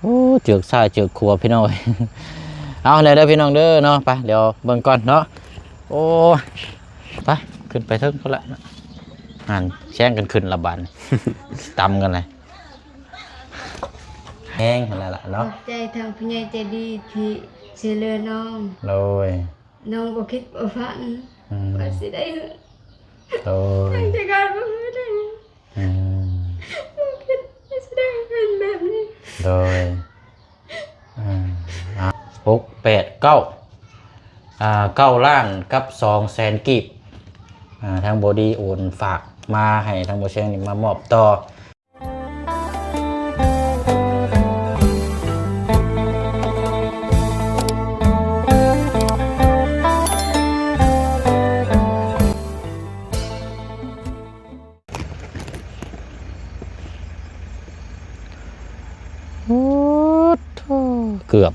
ໂອ້ ເຈືອກຊ້າຍເຈືອກຂວາພີ່ນ້ອງເອີຍ. ເອົາແລ້ວເດີພີ່ນ້ອງເດີເນາະ ໄປ ດຽວເບິ່ງກ່ອນເນາະ. ໂອ້ຍ ໄປ ຂຶ້ນໄປເທິງພຸ້ນລະ ຫັ້ນແຊງກັນຂຶ້ນລະບາດນີ້ ຕຳກັນແຫຼະ ແຮງຫັ້ນແຫຼະເນາະ. ຂອບໃຈທາງຜູ້ໃຫຍ່ໃຈດີທີ່ຊ່ວຍເຫຼືອນ້ອງ ໂດຍ ນ້ອງບໍ່ຄິດບໍ່ຝັນ ອືມ ວ່າຊິໄດ້ ໂດຍ ຕັ້ງໃຈການບໍ່ໄດ້ ອືມ ບໍ່ຄິດວ່າຊິໄດ້ເປັນແບບນີ້ ໂດຍ ອືມ ອ່າ ຫົກ ແປດ ເກົ້າ ອ່າ ເກົ້າລ້ານກັບສອງແສນກີບ ອ່າ ທາງບໍດີໂອນຝາກມາໃຫ້ທາງບໍ່ແຊງນີ້ມາມອບຕໍ່. ໂອ້ ໂທ້ ເກືອບ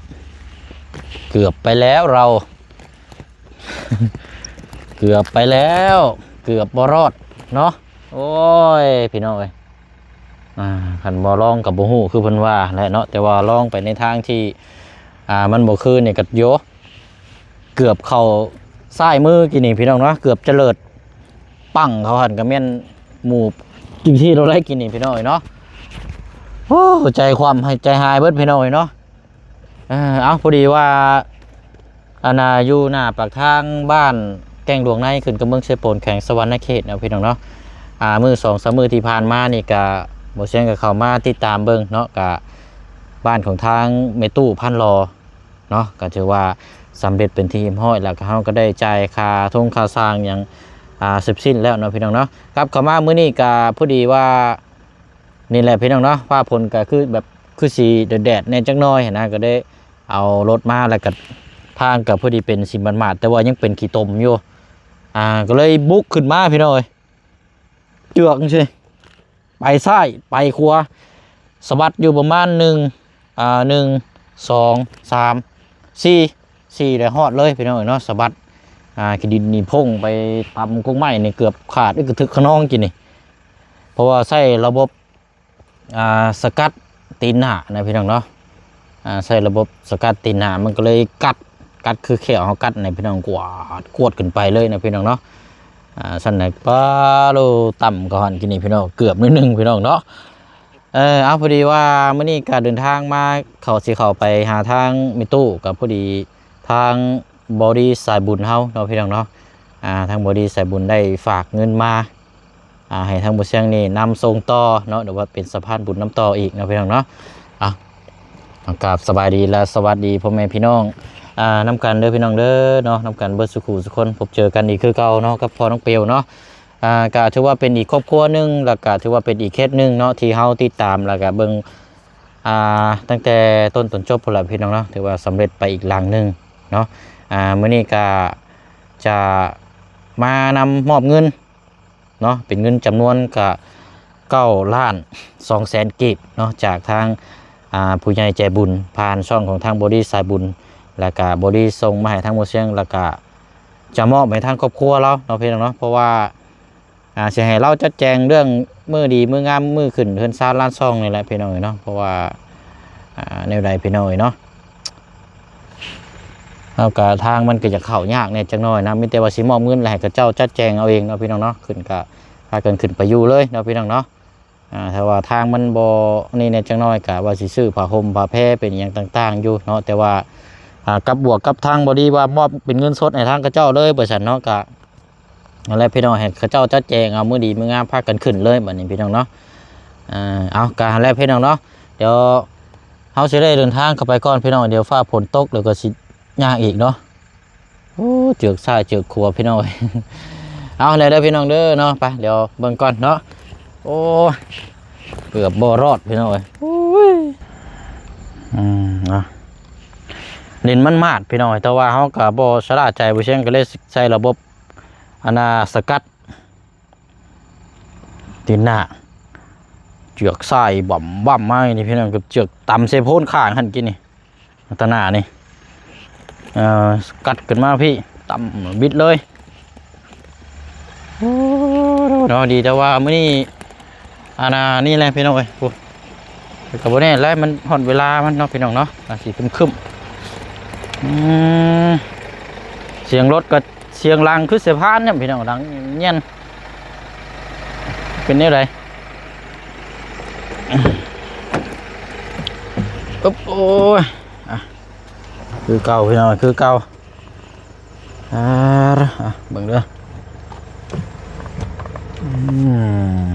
ເກືອບໄປແລ້ວເຮົາ ເກືອບໄປແລ້ວ ເກືອບບໍ່ລອດເນາະ. ໂອ້ຍ ພີ່ນ້ອງເອີຍ ອ່າ ຄັນບໍ່ລອງກໍບໍ່ຮູ້ ຄືເພິ່ນວ່າແຫຼະເນາະ ແຕ່ວ່າລອງໄປໃນທາງທີ່ ອ່າ ມັນບໍ່ຄືນີ້ກໍໂຍ ເກືອບເຂົ້າຊ້າຍມືກີ້ນີ້ພີ່ນ້ອງເນາະ ເກືອບຈະເລີດ ປັງເຂົ້າຫັ້ນກໍແມ່ນໝູ່ກິນທີ່ໂລໄດ້ກິນນີ້ພີ່ນ້ອງເອີຍເນາະ. ໂອ້ ໃຈຄວ່ຳໃຫ້ໃຈຫາຍເບິດພີ່ນ້ອງເອີຍເນາະ. ເອີ ເອົາ ພໍດີວ່າ ອັນນ່າ ຢູ່ໜ້າປາກທາງບ້ານແກ້ງຫຼວງໃນ ຂຶ້ນກັບເມືອງເຊໂປນ ແຂວງສະຫວັນນະເຂດເນາະພີ່ນ້ອງເນາະ. ອ່າ ມື້ສອງສາມມື້ທີ່ຜ່ານມານີ້ກະ ບໍ່ແຊງກໍເຂົ້າມາຕິດຕາມເບິ່ງເນາະ ກະບ້ານຂອງທາງແມ່ຕູ້ພັນຫຼໍ ເນາະ ກໍຖືວ່າສຳເລັດເປັນທີ່ຮຽບຮ້ອຍ ແລ້ວກໍເຮົາກໍໄດ້ຈ່າຍຄ່າທົ່ງຄ່າຊ່າງຫຍັງ ອ່າ ເສັດສິ້ນແລ້ວເນາະພີ່ນ້ອງເນາະ. ກັບເຂົ້າມາມື້ນີ້ກໍພໍດີວ່າ ນີ້ແຫຼະພີ່ນ້ອງເນາະ ຟ້າຝົນກໍຄືແບບ ຄືຊິແດດໆແດ່ຈັກໜ້ອຍຫັ້ນນະ ກໍໄດ້ເອົາລົດມາ ແລ້ວກໍທາງກໍພໍດີເປັນຊິມາດໆ ແຕ່ວ່າຍັງເປັນຂີ້ຕົມຢູ່ ອ່າ ກໍເລີຍບຸກຂຶ້ນມາພີ່ນ້ອງເອີຍ ເຈືອກຈັ່ງຊີ້ ໄປຊ້າຍໄປຂວາ ສະບັດຢູ່ປະມານໜຶ່ງ ອ່າ ໜຶ່ງ ສອງ ສາມ ສີ່ ສີ່ ແລ້ວຮອດເລີຍພີ່ນ້ອງເອີຍເນາະ. ສະບັດ ອ່າ ຂີ້ດິນນີ້ພົ່ງໄປຕຳກົກໄມ້ນີ້ເກືອບຂາດ ອຶກກະທຶກຂະນອງກີ້ນີ້ ເພາະວ່າໃຊ້ລະບົບ ອ່າ ສະກັດຕີນໜ້ານະພີ່ນ້ອງເນາະ. ອ່າ ໃຊ້ລະບົບສະກັດຕີນໜ້າ ມັນກໍເລີຍກັດ ກັດຄືແຂ້ວເຮົາກັດນີ້ພີ່ນ້ອງ ກວາດ ກວດຂຶ້ນໄປເລີຍນະພີ່ນ້ອງເນາະ. ອ່າ ຊັ້ນນະ ປາໂລ ຕຳກໍຫັ້ນກີ້ນີ້ພີ່ນ້ອງ ເກືອບໜ້ອຍໜຶ່ງພີ່ນ້ອງເນາະ. ເອີ ເອົາ ພໍດີວ່າມື້ນີ້ກໍເດີນທາງມາ ເຂົ້າ ຊິເຂົ້າໄປຫາທາງແມ່ຕູ້ ກໍພໍດີທາງບໍດີສາຍບຸນເຮົາເນາະພີ່ນ້ອງເນາະ. ອ່າ ທາງບໍດີສາຍບຸນໄດ້ຝາກເງິນມາ ອ່າ ໃຫ້ທາງບໍ່ຊຽງນີ້ນຳສົ່ງຕໍ່ເນາະ ຫຼືວ່າເປັນສະພານບຸນນຳຕໍ່ອີກເນາະພີ່ນ້ອງເນາະ. ເອົາ ກາບສະບາຍດີ ແລະ ສະຫວັດດີພໍ່ແມ່ພີ່ນ້ອງ ອ່າ ນຳກັນເດີພີ່ນ້ອງເດີເນາະ ນຳກັນເບິດສູ່ຄູ່ສູ່ຄົນ ພົບເຈີກັນອີກຄືເກົ່າເນາະ ກັບພໍ່ນ້ອງເປວເນາະ. ອ່າ ກະຖືວ່າເປັນອີກຄອບຄົວໜຶ່ງ ແລ້ວກະຖືວ່າເປັນອີກເຄສໜຶ່ງເນາະ ທີ່ເຮົາຕິດຕາມ ແລ້ວກະເບິ່ງ ອ່າ ຕັ້ງແຕ່ຕົ້ນຈົນຈົບພຸ້ນລະພີ່ນ້ອງເນາະ ຖືວ່າສຳເລັດໄປອີກຫຼັງໜຶ່ງເນາະ. ອ່າ ມື້ນີ້ກະຈະມານຳມອບເງິນ ເນາະ ເປັນເງິນຈຳນວນກະເກົ້າລ້ານສອງແສນກີບເນາະ ຈາກທາງ ອ່າ ຜູ້ໃຫຍ່ໃຈບຸນ ຜ່ານຊ່ອງຂອງທາງບໍດີສາຍບຸນ ແລ້ວກະບໍດີສົ່ງມາໃຫ້ທາງໝູ່ຊຽງ ແລ້ວກະຈະມອບໃຫ້ທາງຄອບຄົວລາວເນາະ ພີ່ນ້ອງເນາະ. ເພາະວ່າ ອ່າ ຊິໃຫ້ລາວຈັດແຈງເລື່ອງມື້ດີມື້ງາມ ມື້ຂຶ້ນເຮືອນຊານລານຊ່ອງນີ້ແຫຼະ ພີ່ນ້ອງເອີຍເນາະ. ເພາະວ່າ ອ່າ ແນວໃດ ພີ່ນ້ອງເອີຍເນາະ ເຮົາກະ ທາງມັນກະຢາກເຂົ້າຍາກແດ່ຈັກໜ້ອຍນະ ມີແຕ່ວ່າຊິມອບເງິນ ແລ້ວໃຫ້ເຂົາເຈົ້າຈັດແຈງເອົາເອງເນາະ ພີ່ນ້ອງເນາະ. ຂຶ້ນກະພາກັນຂຶ້ນໄປຢູ່ເລີຍເນາະ ພີ່ນ້ອງເນາະ. ອ່າ ຖ້າວ່າທາງມັນບໍ່ນີ້ແດ່ຈັກໜ້ອຍ ກະວ່າຊິຊື້ຜ້າຫົ່ມຜ້າແພເປັນຫຍັງຕ່າງໆຢູ່ເນາະ ແຕ່ວ່າ ອ່າ ກັບບວກກັບທາງບໍ່ດີວ່າມອບເປັນເງິນສົດໃຫ້ທາງເຂົາເຈົ້າເລີຍ ວ່າຊັ້ນເນາະ. ກະ ນັ້ນແຫຼະ ພີ່ນ້ອງ ໃຫ້ເຂົາເຈົ້າຈັດແຈງເອົາມື້ດີມື້ງາມ ພາກັນຂຶ້ນເລີຍບັດນີ້ ພີ່ນ້ອງເນາະ. ເອົາ ກະຫັ້ນແຫຼະ ພີ່ນ້ອງເນາະ ດຽວເຮົາຊິໄດ້ເດີນທາງເຂົ້າໄປກ່ອນ ພີ່ນ້ອງ ດຽວຟ້າຝົນຕົກ ແລ້ວກໍຊິຍາກອີກເນາະ. ໂອ້ ເຈືອກຊ້າຍເຈືອກຂວາ ພີ່ນ້ອງເອີຍ. ເອົາແລ້ວເດີ ພີ່ນ້ອງເດີເນາະ ໄປ ດຽວເບິ່ງກ່ອນເນາະ. ໂອ້ຍ ເກືອບບໍ່ລອດ ພີ່ນ້ອງເອີຍ. ໂອ້ຍ ອືມ ເນາະ ດິນມັນມາດ ພີ່ນ້ອງເອີຍ ແຕ່ວ່າເຮົາກໍບໍ່ຊະລະໃຈ ບໍ່ຊຽງກໍເລີຍໃຊ້ລະບົບ ອັນນ່າ ສະກັດ ຕີນໜ້າ ເຈືອກຊ້າຍບຳໆມານີ້ ພີ່ນ້ອງ ກັບເຈືອກຕຳໃສ່ໂພນຂ້າງຫັ້ນກີ້ນີ້ ຕາໜ້ານີ້ ເອີ ກັດຂຶ້ນມາພີ້ ຕຳບິດເລີຍ. ໂອ້ ເນາະ ດີແຕ່ວ່າມື້ນີ້ ອັນນ່າ ນີ້ແຫຼະ ພີ່ນ້ອງເອີຍ ໂອ້ ກໍບໍ່ແນ່ແຫຼະ ມັນຮອດເວລາມັນເນາະ ພີ່ນ້ອງເນາະ ອາດຊິຄຶ້ມໆ. ອືມ ສຽງລົດກໍສຽງດັງຄືສະພານນະ ພີ່ນ້ອງ ດັງແຍ່ນ. ເປັນແນວໃດ? ອຶບ ໂອ້ຍ ອ່ະ ຄືເກົ່າ ພີ່ນ້ອງ ຄືເກົ່າ. ອ່າ ອ່ະ ເບິ່ງເດີ ອືມ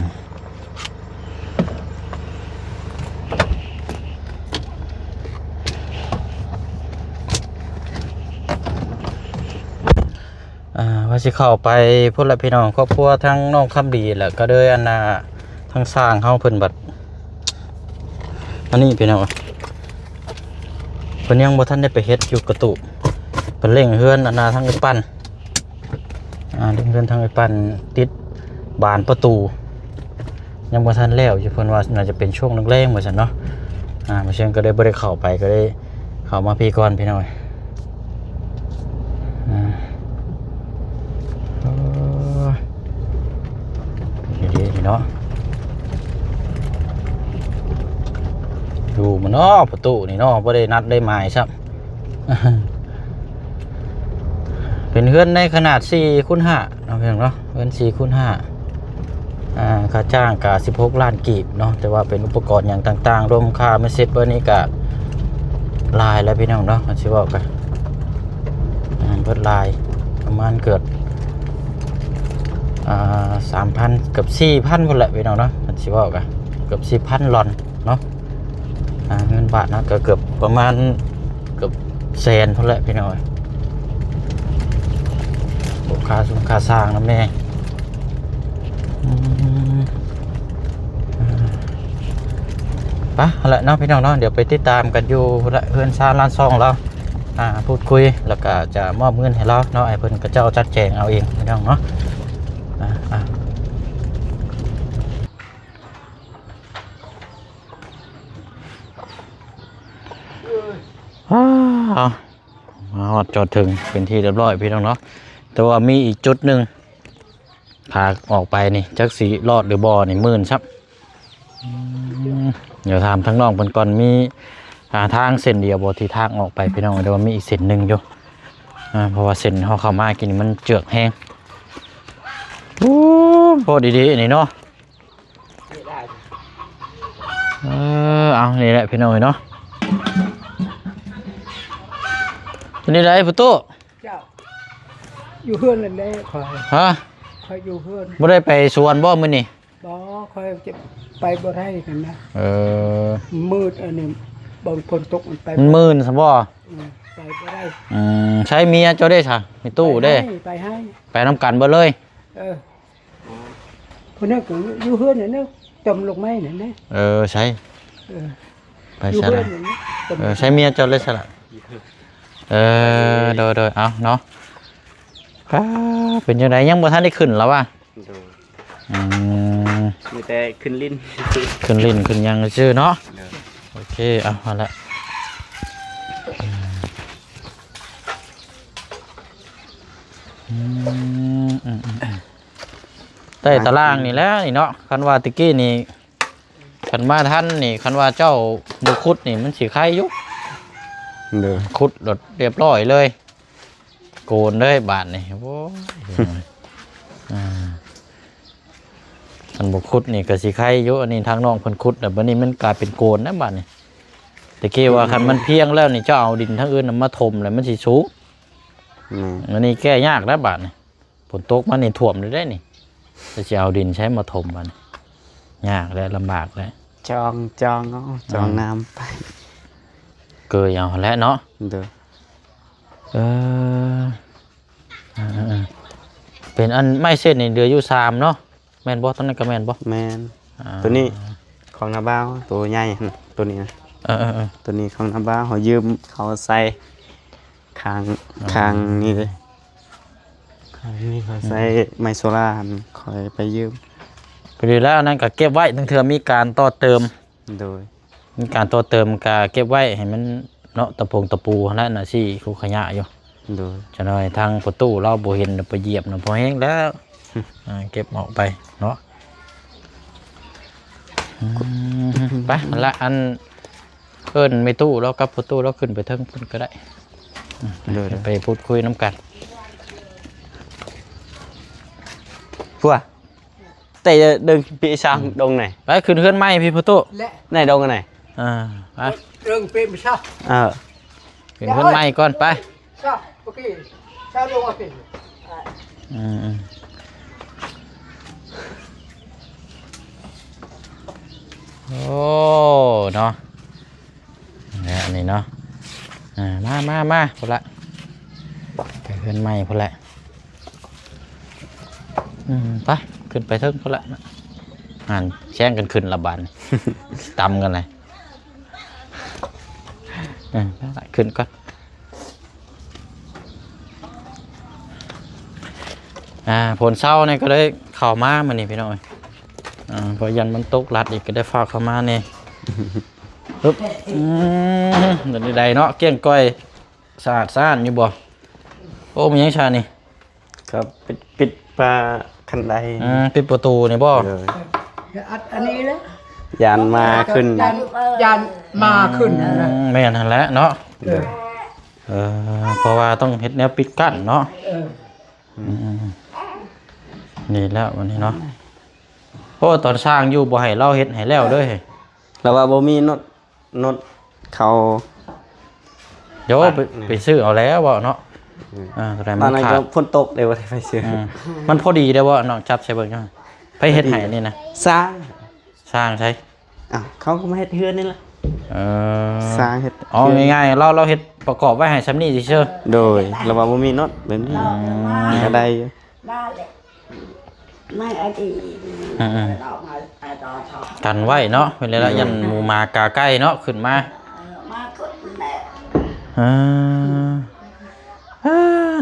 ອ່າ ວ່າຊິເຂົ້າໄປພຸ້ນລະ ພີ່ນ້ອງ. ຄອບຄົວທາງນ້ອງຄຳດີ ແລ້ວກໍເລີຍ ອັນນ່າ ທາງຊ່າງເຮົາເພິ່ນບັດ ອັນນີ້ພີ່ນ້ອງ ເພິ່ນຍັງບໍ່ທັນໄດ້ໄປເຮັດຢູ່ກະຕູບ ເພິ່ນເລັ່ງເຮືອນອັນນ່າທາງເອື້ອຍປັ້ນ ອ່າ ເລັ່ງເຮືອນທາງເອື້ອຍປັ້ນ ຕິດບານປະຕູ ຍັງບໍ່ທັນແລ້ວຢູ່ ເພິ່ນວ່າໜ້າຈະເປັນຊ່ວງແລງໆ ວ່າຊັ້ນເນາະ. ອ່າ ບໍ່ເຊີງກໍເລີຍບໍ່ໄດ້ເຂົ້າໄປ ກໍເລີຍເຂົ້າມາພີ້ກ່ອນ ພີ່ນ້ອງ. ອ່າ ເອີ ດີໆ ເນາະ ຢູ່ມັນເນາະ ປະຕູນີ້ເນາະ ບໍ່ໄດ້ນັດໄດ້ໝາຍຊ້ຳ. ເປັນເຮືອນໃນຂະໜາດສີ່ຄູນຫ້າເນາະ ພີ່ນ້ອງເນາະ ເຮືອນສີ່ຄູນຫ້າ ອ່າ ຄ່າຈ້າງກະສິບຫົກລ້ານກີບເນາະ ແຕ່ວ່າເປັນອຸປະກອນຫຍັງຕ່າງໆ ລວມຄ່າເມັດເສັດເບິດນີ້ກະຫຼາຍແລ້ວ ພີ່ນ້ອງເນາະ. ຄັນຊິເວົ້າກະ ອ່າ ເບິດຫຼາຍ ປະມານເກືອບ ອ່າ ສາມພັນ ເກືອບສີ່ພັນພຸ້ນແຫຼະ ພີ່ນ້ອງເນາະ. ຄັນຊິເວົ້າກະເກືອບສີ່ພັນລອນເນາະ ອ່າ ເງິນບາດເນາະ ກະເກືອບປະມານ ເກືອບແສນພຸ້ນແຫຼະ ພີ່ນ້ອງເອີຍ. ໂອ້ ຄ່າຊຸມຄ່າສ້າງນຳແດ່. ອືມ ໄປຫັ້ນແຫຼະເນາະ ພີ່ນ້ອງເນາະ ດຽວໄປຕິດຕາມກັນຢູ່ພຸ້ນແຫຼະ ເຮືອນຊານລານຊ່ອງລາວ ອ່າ ພູດຄຸຍ ແລ້ວກະຈະມອບເງິນໃຫ້ລາວເນາະ ໃຫ້ເພິ່ນເຂົາເຈົ້າຈັດແຈງເອົາເອງ ພີ່ນ້ອງເນາະ. ອ່າ ອ່າ ອ່າ ມາຮອດຈອດເຖິງເປັນທີ່ຮຽບຮ້ອຍ ພີ່ນ້ອງເນາະ. ແຕ່ວ່າມີອີກຈຸດໜຶ່ງ ຂາອອກໄປນີ້ ຈັກຊິລອດຫຼືບໍ່ນີ້ ມື່ນຊ້ຳ. ອືມ ດຽວຖາມທາງນ້ອງເພິ່ນກ່ອນ ມີ ອ່າ ທາງເສັ້ນດຽວບໍ່ທີ່ທາງອອກໄປ ພີ່ນ້ອງ ແຕ່ວ່າມີອີກເສັ້ນໜຶ່ງຢູ່ ອ່າ ເພາະວ່າເສັ້ນເຮົາເຂົ້າມາກີ້ນີ້ມັນເຈື່ອນແຮງ. ໂອ້ ໂພດດີໆ ນີ້ເນາະ. ເອີ ເອົາ ນີ້ແຫຼະ ພີ່ນ້ອງເອີຍເນາະ. ເປັນຈັ່ງໃດ ພໍ່ຕູ້? ເຈົ້າ ຢູ່ເຮືອນນັ້ນແຫຼະຂ້ອຍ. ຮະ? ຂ້ອຍຢູ່ເຮືອນ. ບໍ່ໄດ້ໄປສວນບໍ່ມື້ນີ້? ບໍ່ ຂ້ອຍຈະໄປບໍ່ໄດ້ຫັ້ນນະ. ເອີ ມືດອັນນີ້ ເບິ່ງຝົນຕົກມັນໄປ ມັນມື່ນຊະບໍ່? ອືມ ໄປບໍ່ໄດ້. ອືມ ໃຊ້ເມຍເຈົ້າເດ້ຊະ? ມີຕູ້ເດ້? ໄປໃຫ້ ໄປໃຫ້ ໄປນຳກັນເບິດເລີຍ? ເອີ. ຜູ້ນັ້ນກໍຢູ່ເຮືອນນັ້ນເນາະ ຈອມລົງໄມ້ນັ້ນເດ້. ເອີ ໃສ? ເອີ ໄປໃສລະ? ເອີ ໃສເມຍເຈົ້າເລີຍຊະລະ? ເອີ ໂດຍໆ ເອົາເນາະ. ປ້າ ເປັນຈັ່ງໃດ ຍັງບໍ່ທັນໄດ້ຂຶ້ນລະວະ? ໂດຍ. ອືມ ມີແຕ່ຂຶ້ນຫຼິ້ນ ຂຶ້ນຫຼິ້ນຂຶ້ນຫຍັງຊື່ເນາະ. ໂດຍ. ໂອເຄ ເອົາ ຫັ້ນລະ. ອືມ ອືມ ອືມ ໃຕ້ຕາລ່າງນີ້ແຫຼະນີ້ເນາະ. ຄັນວ່າແຕ່ກີ້ນີ້ ຄັນມາທັນນີ້ ຄັນວ່າເຈົ້າບໍ່ຂຸດນີ້ ມັນຊິໄຄຢູ່. ໂດຍ. ຂຸດໂລດຮຽບຮ້ອຍເລີຍ ໂກນເລີຍບາດນີ້. ໂອ້ຍ ອ່າ ຄັນບໍ່ຂຸດນີ້ກໍຊິໄຄຢູ່. ອັນນີ້ທາງນ້ອງເພິ່ນຂຸດແລ້ວ ບັດນີ້ມັນກາຍເປັນໂກນນະບາດນີ້. ແຕ່ກີ້ວ່າ ອືມ ຄັນມັນພຽງແລ້ວນີ້ ເຈົ້າເອົາດິນທາງອື່ນນຳມາຖົມແລ້ວມັນຊິສູງ. ແມ່ນ. ອັນນີ້ແກ້ຍາກນະບາດນີ້. ຝົນຕົກມານີ້ຖ້ວມເລີຍເດ້ນີ້. ແລ້ວຊິເອົາດິນໃສມາຖົມບາດນີ້? ຍາກແຫຼະ ລຳບາກແຫຼະ. ຈອງ ຈອງເອົາ ຈອງ ອ່າ ນ້ຳໄປ ເກີຍເອົາແຫຼະເນາະ. ໂດຍ. ເອີ ເອີ ເອີ ເປັນອັນໄມ້ເສັ້ນນີ້ເຫຼືອຢູ່ສາມເນາະ ແມ່ນບໍ່? ຕົວນັ້ນກໍແມ່ນບໍ່? ແມ່ນ. ອ່າ ຕົວນີ້ຂອງນ້າບ່າວ ຕົວໃຫຍ່ຫັ້ນ ຕົວນີ້ນະ. ເອີ ເອີ ເອີ ຕົວນີ້ຂອງນ້າບ່າວ ເຮົາຢືມເຂົາໃສ່ ຂ້າງ ອືມ ຂ້າງນີ້ເດ້ ຂ້າງນີ້ຂ້ອຍໃສ່ ອືມ ໄມ້ໂຊລາຫັ້ນ ຂ້ອຍໄປຢືມ. ພໍດີແລ້ວ ອັນນັ້ນກໍເກັບໄວ້ ລາງເທື່ອມີການຕໍ່ເຕີມ. ໂດຍ. ມີການຕໍ່ເຕີມກໍເກັບໄວ້ໃຫ້ມັນເນາະ ຕະປົງຕະປູຫັ້ນແຫຼະ ໜ້າຊິຄຸຂະຍະຢູ່. ໂດຍ. ຈັກໜ່ອຍທາງປະຕູລາວບໍ່ເຫັນ ໄປຢຽບນຳພໍແຮງແລ້ວ. ອ່າ ເກັບອອກໄປເນາະ. ອືມ ໄປ ຫັ້ນລະ ອັນ ເອີ້ນແມ່ຕູ້ລາວກັບພໍ່ຕູ້ລາວຂຶ້ນໄປເທິງພຸ້ນກໍໄດ້. ໂດຍ ໄປ ໄປພູດຄຸຍນຳກັນ. ພົວ ແຕ່ເດີງປີຊ້າງ ອືມ ດົງໄຫນ? ໄປຂຶ້ນເຮືອນໃໝ່ພີ້ພໍ່ຕູ້ ແລະ ໃນດົງອັນໃດ? ອ່າ ໄປ ເດີງປີຊ້າງ ເອີ ຂຶ້ນເຮືອນໃໝ່ກ່ອນໄປ. ຊາ ໂອເຄ ຊາລົງ ໂອເຄ ອືມ ໂອ້ ເນາະ ແລ້ວນີ້ເນາະ ອ່າ ມາ ມາ ມາ ພຸ້ນລະ ໄປເຮືອນໃໝ່ພຸ້ນແຫຼະ. ອືມ ໄປ ຂຶ້ນໄປເທິງພຸ້ນລະ ຫັ້ນ ແຊງກັນຂຶ້ນລະບາດນີ້ ຕຳກັນເລີຍ. ເອີ ໄປລະ ຂຶ້ນກ່ອນ. ອ່າ ຝົນເຊົານີ້ກໍເລີຍເຂົ້າມາມື້ນີ້ພີ່ນ້ອງເອີຍ. ອ່າ ເພາະຢ້ານມັນຕົກລັດອີກ ກໍໄດ້ຟ້າວເຂົ້າມາແດ່. ອຶບ ອືມ ເປັນໃດເນາະ ກ້ຽງກ້ອຍ ສະອາດສະອ້ານຢູ່ບໍ່? ໂອ້ ມີຫຍັງຊະນີ້? ກໍປິດ ປິດຝາຄັນໄດ. ອືມ ປິດປະຕູນີ້ບໍ່? ໂດຍ ອັດອັນນີ້ແຫຼະ ຢ້ານໝາຂຶ້ນ ຢ້ານ ຢ້ານໝາຂຶ້ນ ອືມ ນັ້ນແຫຼະ ແມ່ນຫັ້ນແຫຼະເນາະ. ໂດຍ ເອີ ເພາະວ່າຕ້ອງເຮັດແນວປິດກັ້ນເນາະ. ເອີ ອືມ ນີ້ແຫຼະບັດນີ້ເນາະ. ໂອ້ ຕອນຊ່າງຢູ່ບໍ່ໃຫ້ລາວເຮັດໃຫ້ແລ້ວເດີ້ ລາວວ່າບໍ່ມີໂນ້ດ ໂນ້ດເຂົາ ດຽວໄປ ໄປຊື້ເອົາແລ້ວເນາະ. ອືມ ອ່າ ຕອນນັ້ນມັນຂາດ ກໍຝົນຕົກເດ້ ບໍ່ໄດ້ໄປຊື້. ອືມ ມັນພໍດີເດ້ບໍ່ ນ້ອງຈັບໃສ່ເບິ່ງ. ໃຜເຮັດໃຫ້ອັນນີ້ນະ? ຊ່າງ ຊ່າງໃສ? ອ້າວ ເຂົາກໍມາເຮັດເຮືອນນີ້ລະ. ເອີ ຊ່າງເຮັດ ອໍ ເຮືອນ ງ່າຍໆ ລາວ ລາວເຮັດປະກອບໄວ້ໃຫ້ຊ່ຳນີ້ຊື່ໆ. ໂດຍ ລາວວ່າບໍ່ມີໂນ້ດແບບນີ້ ອືມ ກໍໄດ້ຢູ່. ມາເລີຍ ມາອັນນີ້ ອືມໆ ເອົາມາ ເອົາຕໍ່ ກັນໄວ້ເນາະ ເວລາ ອືມ ຢ້ານໝູໝາກາໄກ່ເນາະ ຂຶ້ນມາ ເອີ ມາກົດແຫຼະ. ເອີ ເອີ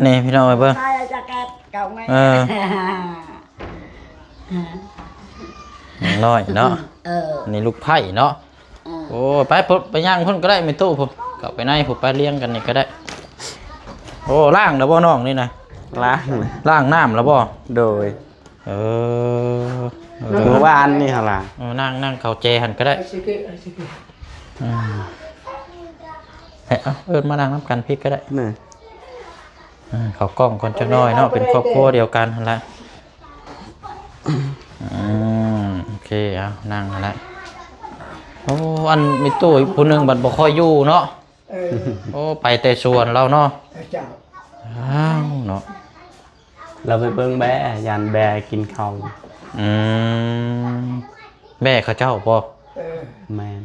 ນີ້ພີ່ນ້ອງເອີຍ ເບິ່ງ ຕາຍຈະກັດເກົ່າແມ່ ເອີ ນ້ອຍເນາະ. ເອີ ນີ້ລູກໄຜ່ເນາະ. ເອີ ໂອ້ ໄປພຸ້ນ ໄປຍ່າງພຸ້ນກໍໄດ້ ແມ່ຕູ້ພຸ້ນ ເຂົ້າໄປໃນພຸ້ນ ໄປລຽງກັນນີ້ກໍໄດ້. ໂອ້ ລ້າງແລ້ວບໍ່ນ້ອງນີ້ນະ? ລ້າງ ລ້າງນ້ຳແລ້ວບໍ່? ໂດຍ ເອີ ເອີ ມື້ວານນີ້ຫັ້ນລະ. ເອີ ນັ່ງ ນັ່ງເຂົ້າແຈຫັ້ນກໍໄດ້. ອືມ ເອີ ເອີ້ນມານັ່ງນຳກັນພີ້ກໍໄດ້. ນີ້ ເອີ ເຂົ້າກ້ອງກ່ອນຈັກໜ້ອຍເນາະ ເປັນຄອບຄົວດຽວກັນຫັ້ນລະ. ອືມ ໂອເຄ ເອົາ ນັ່ງຫັ້ນແຫຼະ. ໂອ້ ອັນມີຕູ້ອີກຜູ້ໜຶ່ງບັດບໍ່ຄ່ອຍຢູ່ເນາະ. ເອີ ໂອ້ ໄປແຕ່ສວນລາວເນາະ. ເຈົ້າ ອ້າວ ເນາະ ລາວໄປເບິ່ງແບ້ ຢ້ານແບ້ກິນເຂົ້າ. ອືມ ແບ້ເຂົາເຈົ້າບໍ່? ເອີ ແມ່ນ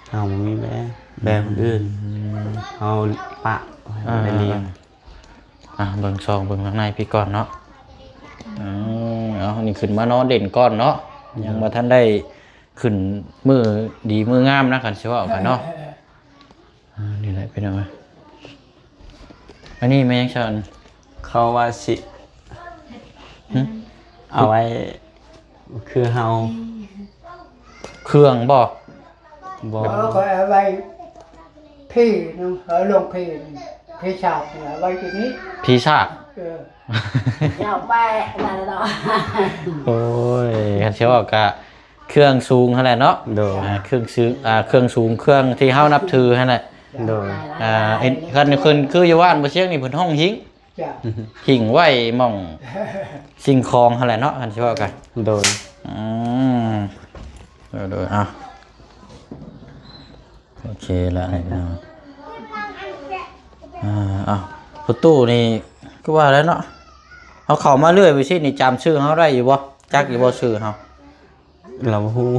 ເຮົາບໍ່ມີແບ້ ແບ້ຄົນອື່ນ. ອືມ ເຮົາປະ ເອີ ໄດ້ລ້ຽງ. ອ່າ ເບິ່ງຊ່ອງເບິ່ງທາງໃນພີ້ກ່ອນເນາະ. ເອີ ເອົາ ນີ້ຂຶ້ນມານອນຫຼິ້ນກ່ອນເນາະ ຍັງບໍ່ທັນໄດ້ຂຶ້ນມື້ດີມື້ງາມນະ ຄັນຊິເວົ້າກັນເນາະ. ເອີ ເອີ ເອີ ອ່າ ນີ້ແຫຼະພີ່ນ້ອງເອີຍ. ອັນນີ້ແມ່ນຫຍັງຊັ້ນ? ເຂົາວ່າຊິ ຫຶ? ເອົາໄວ້ຄືເຮົາ ເຄື່ອງບໍ່? ບໍ່ ເອີ ຂ້ອຍເອົາໄວ້ພີໜຶ່ງ ເອີ ລົງພີໜຶ່ງ ພີສາກເອົາໄວ້ທີ່ນີ້ ພີສາກ. ເອີ ເຈົ້າແປະນັ້ນເນາະ. ໂອ້ຍ ຄັນຊິເວົ້າກະເຄື່ອງສູງຫັ້ນແຫຼະເນາະ. ໂດຍ ອ່າ ເຄື່ອງສູງ ອ່າ ເຄື່ອງສູງ ເຄື່ອງທີ່ເຮົານັບຖືຫັ້ນແຫຼະ. ໂດຍ ອ່າ ເຫັນ ຄັນເພິ່ນຄືຢູ່ບ້ານບໍ່ຊຽງນີ້ ເພິ່ນຮ້ອງຫິ້ງ. ເຈົ້າ ຫິ້ງໄວ້ໝ່ອງສິ່ງຂອງຫັ້ນແຫຼະເນາະ ຄັນຊິເວົ້າກະ. ໂດຍ ອືມ ໂດຍ ໂດຍ ເອົາ ໂອເຄລະ ອ່າ ເອົາ ປະຕູນີ້ຄືວ່າແລ້ວເນາະ ເຮົາເຂົ້າມາເລື້ອຍໄປຊີ້ນີ້ ຈຳຊື່ເຮົາໄດ້ຢູ່ບໍ່? ຈັກຢູ່ບໍ່ຊື່ເຮົາ? ລາວບໍ່ຮູ້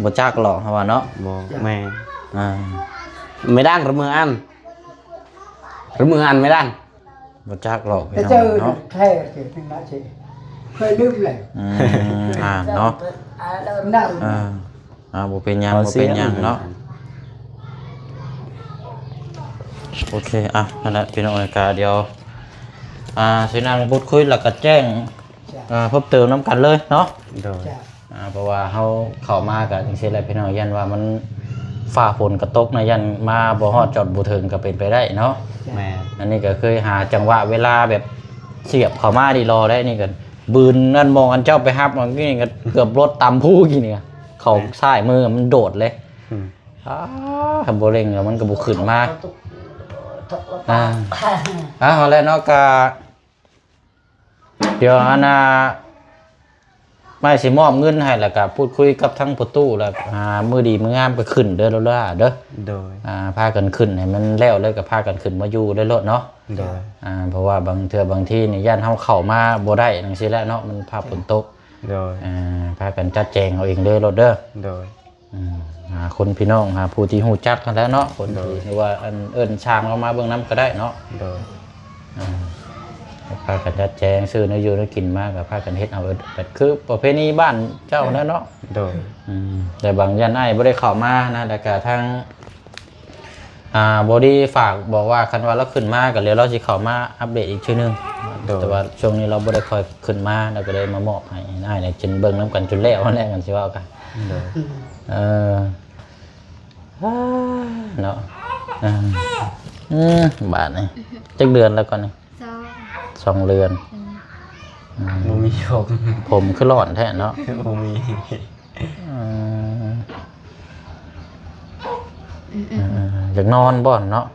ບໍ່ຈັກຫຼອກເຮົາວ່າເນາະ. ບໍ່ ແມ່ນ ອ່າ ໄມ່ດັງ ລະມືອັນ ລະມືອັນ ໄມ່ດັງ ບໍ່ຈັກຫຼອກພີ່ນ້ອງເນາະ. ແທ້ ເຄີຍລືມແລ້ວ ອືມ ອ່ານເນາະ ອ່າ ອ່າ ບໍ່ເປັນຫຍັງ ບໍ່ເປັນຫຍັງເນາະ. ໂອເຄ ອ່ະ ນັ້ນແຫຼະ ພີ່ນ້ອງເອີຍ ກະດຽວ ອ່າ ຊິນັ່ງພູດຄຸຍ ແລ້ວກະແຈ້ງ ອ່າ ເພີ່ມເຕີມນຳກັນເລີຍເນາະ. ໂດຍ ອ່າ ເພາະວ່າເຮົາເຂົ້າມາກະຈັ່ງຊີ້ແຫຼະພີ່ນ້ອງ ຢ້ານວ່າມັນ ຟ້າຝົນກະຕົກນະ ຢ້ານມາບໍ່ຮອດຈອດບໍ່ເຖິງກະເປັນໄປໄດ້ເນາະ. ແມ່ນ ອັນນີ້ກະເຄີຍຫາຈັງຫວະເວລາແບບສຽບເຂົ້າມາດີລໍໄດ້ ນີ້ກະບືນນັ້ນ ມອງອັນເຈົ້າໄປຮັບ ອັນນີ້ກະເກືອບລົດຕຳພູກີ້ນີ້. ເຂົ້າຊ້າຍມືມັນໂດດເລີຍ. ອືມ ອ້າ ຄັນບໍ່ເລັ່ງແລ້ວມັນກໍບໍ່ຂຶ້ນມາ. ອ່າ ເອົາແຫຼະເນາະ ກະ ດຽວອັນນ່າ ອ້າຍຊິມອບເງິນໃຫ້ ແລ້ວກະພູດຄຸຍກັບທາງພໍ່ຕູ້ ແລ້ວ ອ່າ ມື້ດີມື້ງາມກໍຂຶ້ນເດີ ໂລດເດີ. ໂດຍ ອ່າ ພາກັນຂຶ້ນໃຫ້ມັນແລ້ວເລີຍ ກໍພາກັນຂຶ້ນມາຢູ່ເລີຍໂລດເນາະ. ໂດຍ ອ່າ ເພາະວ່າບາງເທື່ອບາງທີນີ້ ຢ້ານເຮົາເຂົ້າມາບໍ່ໄດ້ຈັ່ງຊີ້ແຫຼະເນາະ ມັນຟ້າຝົນຕົກ. ໂດຍ ອ່າ ພາກັນຈັດແຈງເອົາເອງເດີ ໂລດເດີ. ໂດຍ ອືມ ຫາຄົນພີ່ນ້ອງ ຫາຜູ້ທີ່ຮູ້ຈັກຫັ້ນແຫຼະເນາະ ຄົນທີ່ ໂດຍ ຫຼືວ່າອັນເອີ້ນຊ່າງເຮົາມາເບິ່ງນຳກໍໄດ້ເນາະ. ໂດຍ ອ່າ ພາກັນຈັດແຈງ ຊື້ແນວຢູ່ແນວກິນມາກໍພາກັນເຮັດເອົາ ແບບຄືປະເພນີບ້ານເຈົ້າຫັ້ນແຫຼະເນາະ. ໂດຍ ອືມ ແຕ່ບາງຢ່າງອ້າຍບໍ່ໄດ້ເຂົ້າມານະ ແລ້ວກໍທາງ ອ່າ ບໍດີຝາກບອກວ່າ ຄັນວ່າລາວຂຶ້ນມາກໍແລ້ວ ລາວຊິເຂົ້າມາອັບເດດອີກເທື່ອໜຶ່ງ. ໂດຍ ແຕ່ວ່າຊ່ວງນີ້ລາວບໍ່ໄດ້ຄ່ອຍຂຶ້ນມາ ລາວກໍເລີຍມາມອບໃຫ້ອ້າຍ ແລ້ວຈຶ່ງເບິ່ງນຳກັນຈົນແລ້ວຫັ້ນແຫຼະ ກັນຊິເວົ້າກັນ. ໂດຍ ເອີ ເນາະ ເອີ ອືມ ບາດນີ້ຈັກເດືອນແລ້ວກ່ອນນີ້? ສອງ ສອງເດືອນ. ອືມ ອືມ ບໍ່ມີຜົມ ຜົມຄືຫຼອນແທ້ເນາະ. ບໍ່ມີ. ອືມ ອືມ ອືມ ອືມ ຢາກນອນບໍ່ເນາະ?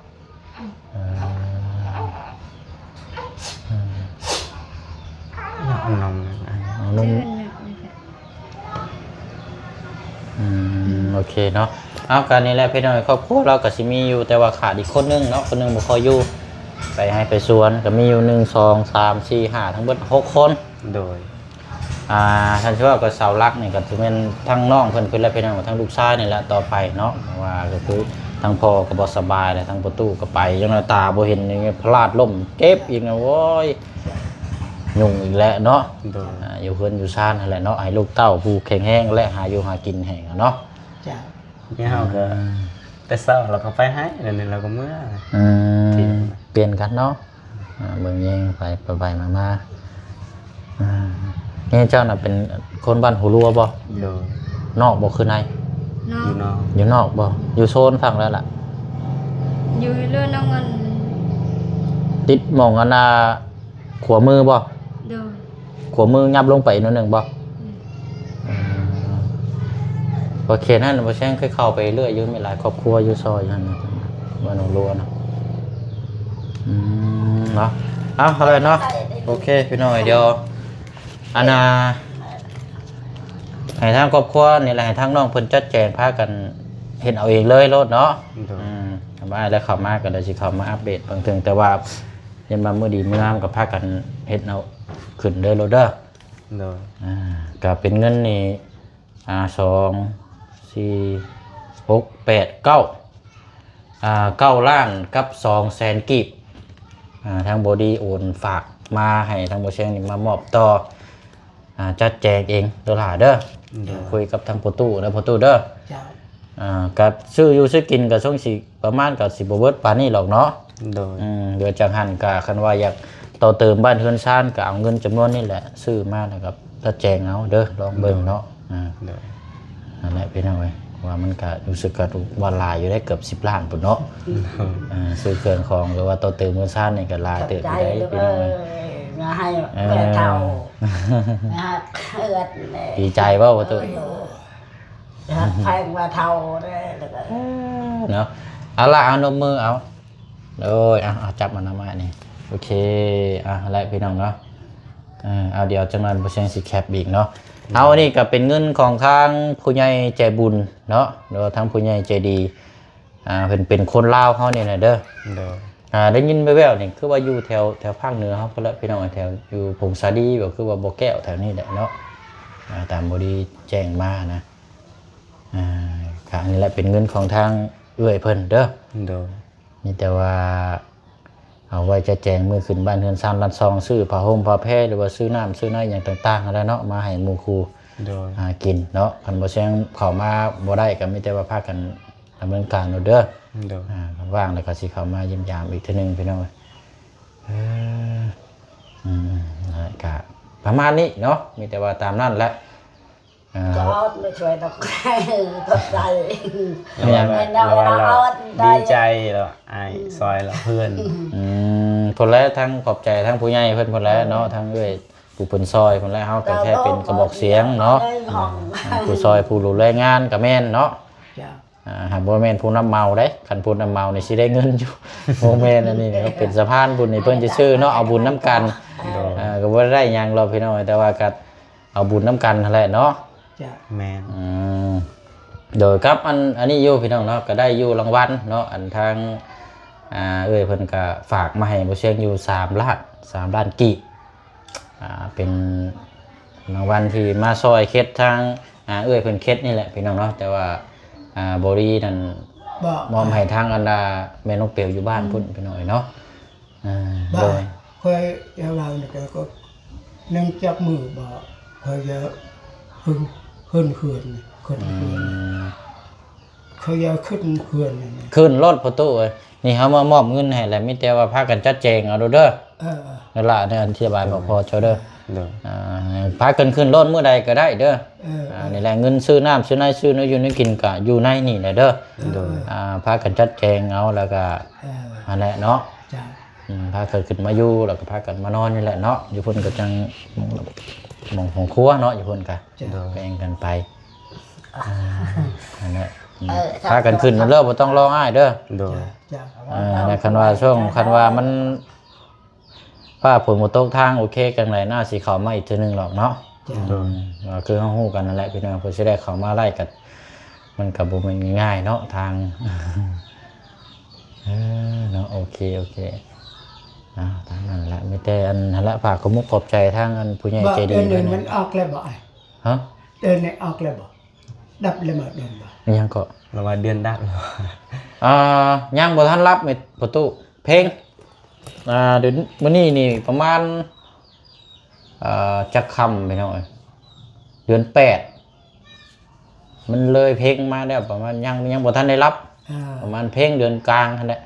ອືມ ອືມ ຢາກນອນ ເອົານົມ ອືມ ໂອເຄເນາະ. ເອົາ ກໍນີ້ແຫຼະພີ່ນ້ອງ ຄອບຄົວລາວກໍຊິມີຢູ່ ແຕ່ວ່າຂາດອີກຄົນໜຶ່ງເນາະ ຄົນໜຶ່ງບໍ່ຄ່ອຍຢູ່ ໄປໄຮ່ໄປສວນ ກໍມີຢູ່ ໜຶ່ງ ສອງ ສາມ ສີ່ ຫ້າ ທັງເບິດຫົກຄົນ. ໂດຍ ອ່າ ຄັນຊິເວົ້າກໍເສົາຫຼັກນີ້ກໍຊິແມ່ນທັງນ້ອງເພິ່ນພຸ້ນແຫຼະພີ່ນ້ອງ ທັງລູກຊາຍນີ້ແຫຼະຕໍ່ໄປເນາະ ເພາະວ່າກໍຄືທັງພໍ່ກໍບໍ່ສະບາຍ ແລະທັງພໍ່ຕູ້ກໍໄປ ຈັ່ງໜ້າຕາບໍ່ເຫັນ ຍັງພະລາດລົ້ມເຈັບອີກນະ ໂອ້ຍ ຫຍຸ້ງອີກແຫຼະເນາະ. ໂດຍ ອ່າ ຢູ່ເຮືອນຢູ່ຊານຫັ້ນແຫຼະເນາະ ໃຫ້ລູກເຕົ້າຜູ້ແຂງແຮງ ແລະຫາຢູ່ຫາກິນໃຫ້ເນາະ. ເຈົ້າ ແມ່ເຮົາກໍ ອືມ ແຕ່ເຊົ້າລາວກໍໄປໄຮ່ ແລ້ວນີ້ລາວກໍເມືອ. ອືມ ທີ່ ປ່ຽນກັນເນາະ. ອ່າ ເບິ່ງແຍງໄປ ໄປໆ ມາໆ. ອ່າ ນີ້ເຈົ້ານະເປັນຄົນບ້ານຫົວລົວບໍ່? ໂດຍ ນອກບໍ່ຄືໃນ? ນອກ ຢູ່ນອກ ຢູ່ນອກບໍ່? ຢູ່ໂຊນຝັ່ງໃດລະ? ຢູ່ເລື່ອນນ້ອງເງິນ ຕິດໝ່ອງອັນນ່າ ຂວາມືບໍ່? ໂດຍ ຂວາມືຫຍັບລົງໄປໜ້ອຍໜຶ່ງບໍ່? ອືມ ໂອເຄ ນັ້ນບໍ່ແຊງເຄີຍເຂົ້າໄປເລື້ອຍຢູ່ ມີຫຼາຍຄອບຄົວຢູ່ຊອຍຫັ້ນນະ ບ້ານໜອງຫຼວງນະ. ອືມ ເນາະ ເອົາ ເອົາເລີຍເນາະ. ໂອເຄ ພີ່ນ້ອງ ດຽວອັນນ່າ ໃຫ້ທາງຄອບຄົວນີ້ແຫຼະ ໃຫ້ທາງນ້ອງເພິ່ນຈັດແຈງ ພາກັນເຮັດເອົາເອງເລີຍໂລດເນາະ. ໂດຍ ອືມ ວ່າແລ້ວເຂົ້າມາກໍໄດ້ຊິເຂົ້າມາອັບເດດເບິ່ງເຖິງ ແຕ່ວ່າ ເຫັນວ່າມື້ດີມື້ງາມກໍພາກັນເຮັດເອົາຂຶ້ນເດີໂລດເດີ. ໂດຍ ອ່າ ກໍເປັນເງິນນີ້ ອ່າ ສອງ ສີ່ ຫົກ ແປດ ເກົ້າ ອ່າ ເກົ້າລ້ານກັບສອງແສນກີບ ອ່າ ທາງບໍດີໂອນຝາກມາໃຫ້ທາງບໍ່ແຊງນີ້ມາມອບຕໍ່ ອ່າ ຈັດແຈງເອງເດີຫຼ້າເດີ. ໂດຍ ຄຸຍກັບທາງພໍ່ຕູ້ເດີ ພໍ່ຕູ້ເດີ. ເຈົ້າ ອ່າ ກໍຊື້ຢູ່ຊື້ກິນກໍຊົງຊິປະມານກໍຊິບໍ່ເບິດປານນີ້ຫຼອກເນາະ. ໂດຍ ອືມ ເຫຼືອຈາກຫັ້ນກໍຄັນວ່າຢາກຕໍ່ເຕີມບ້ານເຮືອນຊານ ກໍເອົາເງິນຈຳນວນນີ້ແຫຼະຊື້ມາ ແລ້ວກໍຈັດແຈງເອົາເດີ ລອງເບິ່ງເນາະ. ໂດຍ ອ່າ ໂດຍ ນັ້ນແຫຼະພີ່ນ້ອງເອີຍ ວ່າມັນກໍຮູ້ສຶກກໍວ່າຫຼາຍຢູ່ເດ້ ເກືອບສິບລ້ານພຸ້ນເນາະ. ໂດຍ ອ່າ ຊື້ເຄື່ອງຂອງ ຫຼືວ່າຕໍ່ເຕີມເຮືອນຊານນີ້ກໍຫຼາຍເຕີບຢູ່ເດ້ພີ່ນ້ອງເອີຍ. ມາໃຫ້ ເອີ ແມ່ເຖົ້າ ມາເຮືອນ ດີໃຈບໍ່ ປະຕູ? ເອີ ຮັກແພງວ່າເຖົ້າເດ້ ແລ້ວກໍ ເອີ ເນາະ. ເອົາລະ ເອົານົບມືເອົາ. ໂອ້ຍ ເອົາ ເອົາຈັບມານຳອ້າຍນີ້. ໂອເຄ ເອົາລະພີ່ນ້ອງເນາະ. ເອີ ເອົາ ດຽວຈັກໜ່ອຍບໍ່ແຊງຊິແຄບອີກເນາະ. ເອົາ ອັນນີ້ກໍເປັນເງິນຂອງທາງຜູ້ໃຫຍ່ໃຈບຸນເນາະ ຫຼືວ່າທາງຜູ້ໃຫຍ່ໃຈດີ ອ່າ ເພິ່ນເປັນຄົນລາວເຮົານີ້ແຫຼະເດີ. ໂດຍ ອ່າ ໄດ້ຍິນແວ່ວໆນີ້ ຄືວ່າຢູ່ແຖວ ແຖວພາກເໜືອເຮົາພຸ້ນແຫຼະພີ່ນ້ອງ ແຖວຢູ່ຜົ້ງສາລີ ກໍຄືວ່າບໍ່ແກ້ວແຖວນີ້ແຫຼະເນາະ. ອ່າ ຕາມບໍດີແຈ້ງມານະ. ອ່າ ກະອັນນີ້ແຫຼະເປັນເງິນຂອງທາງເອື້ອຍເພິ່ນເດີ. ໂດຍ ມີແຕ່ວ່າເອົາໄວ້ຈັດແຈງມື້ຂຶ້ນບ້ານເຮືອນຊານລັດຊ່ອງ ຊື້ຜ້າຫົ່ມຜ້າແພ ຫຼືວ່າຊື້ນ້ຳຊື້ໃນຫຍັງຕ່າງໆຫັ້ນແຫຼະເນາະ ມາໃຫ້ໝູ່ຄູ່ ໂດຍ ຫາກິນເນາະ. ຄັນບໍ່ແຊງເຂົ້າມາບໍ່ໄດ້ ກໍມີແຕ່ວ່າພາກັນດຳເນີນການໂລດເດີ. ໂດຍ ອ່າ ວ່າງແລ້ວກໍຊິເຂົ້າມາຢ້ຽມຢາມອີກເທື່ອໜຶ່ງພີ່ນ້ອງ. ເອີ ອືມ ນັ້ນແຫຼະ ກະປະມານນີ້ເນາະ ມີແຕ່ວ່າຕາມນັ້ນແຫຼະ. ອ່າ ຈະອອດມາຊ່ວຍດອກ ຂອບໃຈ. ແມ່ນ ລະວ່າ ລະວ່າ ລະວ່າ ລະວ່າ ດີໃຈ ລະວ່າອ້າຍ ອືມ ຊ່ອຍລະເພື່ອນ. ອືມ ພຸ້ນແຫຼະ ທັງຂອບໃຈທັງຜູ້ໃຫຍ່ເພິ່ນພຸ້ນແຫຼະເນາະ ເອີ ທັງເອື້ອຍ ຜູ້ເພິ່ນຊ່ອຍພຸ້ນແຫຼະ ເຮົາກໍແຄ່ເປັນກະບອກສຽງເນາະ ອ່າ ຜູ້ຊ່ອຍຜູ້ດູແລງານກໍແມ່ນເນາະ ເຈົ້າ ອ່າ ຫາກບໍ່ແມ່ນຜູ້ຮັບເໝົາເດ້ ຄັນຜູ້ຮັບເໝົານີ້ຊິໄດ້ເງິນຢູ່ ບໍ່ແມ່ນ ອັນນີ້ເປັນສະພານບຸນໃຫ້ເພິ່ນຊື່ໆເນາະ ເອົາບຸນນຳກັນ ໂດຍ ອ່າ ກໍບໍ່ໄດ້ຫຍັງດອກພີ່ນ້ອງ ແຕ່ວ່າກໍເອົາບຸນນຳກັນຫັ້ນແຫຼະເນາະ ເຈົ້າ ແມ່ນ ອືມ ໂດຍ ກັບອັນ ອັນນີ້ຢູ່ພີ່ນ້ອງເນາະ ກໍໄດ້ຢູ່ລາງວັນເນາະ ອັນທາງ ອ່າ ເອື້ອຍເພິ່ນກໍຝາກມາໃຫ້ບໍ່ຊຽງຢູ່ສາມລ້ານ ສາມລ້ານກີບ ອ່າ ເປັນລາງວັນທີ່ມາຊ່ອຍເຮັດທາງ ອ່າ ເອື້ອຍເພິ່ນເຮັດນີ້ແຫຼະພີ່ນ້ອງເນາະ ແຕ່ວ່າ ອ່າ ບໍລິສັດນັ້ນ ບໍ່ ມອບໃຫ້ທາງອັນດາແມ່ນ້ອງເປວຢູ່ບ້ານພຸ້ນ ອືມ ພີ່ນ້ອງເອີຍເນາະ ອ່າ ບໍ່ ໂດຍ ຂ້ອຍຢາກເວົ້ານີ້ກໍ ກໍຍັງຈັກມື້ບໍ່ ຂ້ອຍຢາກຂຶ້ນ ຂຶ້ນເຮືອນ ຂຶ້ນເຮືອນ ອືມ ຂ້ອຍຢາກຂຶ້ນເຮືອນນີ້ ຂຶ້ນໂລດພໍ່ຕູ້ເອີຍ ນີ້ເຮົາມາມອບເງິນໃຫ້ແລ້ວ ມີແຕ່ວ່າພາກັນຈັດແຈງເອົາໂລດເດີ ເອີ ເອີ ນັ້ນລະ ອັນອະທິບາຍບອກພໍ່ເຈົ້າເດີ ໂດຍ ອ່າ ພາກັນຂຶ້ນໂລດມື້ໃດກໍໄດ້ເດີ ເອີ ອ່າ ນີ້ແຫຼະ ເງິນຊື້ນ້ຳຊື້ໃນ ຊື້ແນວຢູ່ແນວກິນກໍຢູ່ໃນນີ້ແຫຼະເດີ ໂດຍ ອ່າ ພາກັນຈັດແຈງເອົາ ແລ້ວກໍ ເອີ ຫັ້ນແຫຼະເນາະ ເຈົ້າ ອືມ ພາກັນຂຶ້ນມາຢູ່ ແລ້ວກໍພາກັນມານອນນີ້ແຫຼະເນາະ ຢູ່ພຸ້ນກໍຈັ່ງ ໝ່ອງຂອງຄົວເນາະ ຢູ່ພຸ້ນກໍ ເຈົ້າ ແບ່ງກັນໄປ ອ່າ ຫັ້ນແຫຼະ ອືມ ເອີ ພາກັນຂຶ້ນໂລດ ບໍ່ຕ້ອງລໍອ້າຍເດີ ໂດຍ ເຈົ້າ ເອີ ແລະ ຄັນວ່າຊ່ວງ ຄັນວ່າມັນ ຟ້າຝົນບໍ່ຕົກ ທາງໂອເຄ ຈັ່ງໃດໜ້າຊິເຂົ້າມາອີກເທື່ອໜຶ່ງດອກເນາະ ເຈົ້າ ອືມ ກໍຄືເຮົາຮູ້ກັນນັ້ນແຫຼະພີ່ນ້ອງ ເພື່ອຊິໄດ້ເຂົ້າມາໄລກໍ ມັນກໍບໍ່ແມ່ນງ່າຍໆເນາະ ທາງ ເອີ ເນາະ ໂອເຄ ໂອເຄ ເອົາ ຕາມນັ້ນແຫຼະ ມີແຕ່ອັນນັ້ນແຫຼະ ຝາກຂອບມຸກຂອບໃຈທາງອັນຜູ້ໃຫຍ່ໃຈດີ ເດືອນນີ້ມັນອອກແລ້ວບໍ່ອ້າຍ? ຮະ? ເດືອນນີ້ອອກແລ້ວບໍ່? ດັບແລ້ວບໍ່ ເດືອນບໍ່? ອີຫຍັງເກາະ? ລາວວ່າເດືອນດັບ ອ່າ ຍັງບໍ່ທັນດັບແມ່ນປະຕູ ເພງ ອ່າ ເດືອນ ມື້ນີ້ນີ້ປະມານ ເອີ ຈັກຄ່ຳພີ່ນ້ອງເອີຍ ເດືອນແປດ ມັນເລີຍເພງມາແລ້ວ ປະມານ ຍັງ ຍັງບໍ່ທັນໄດ້ລັບ ອ່າ ປະມານເພງເດືອນກາງຫັ້ນແຫຼະ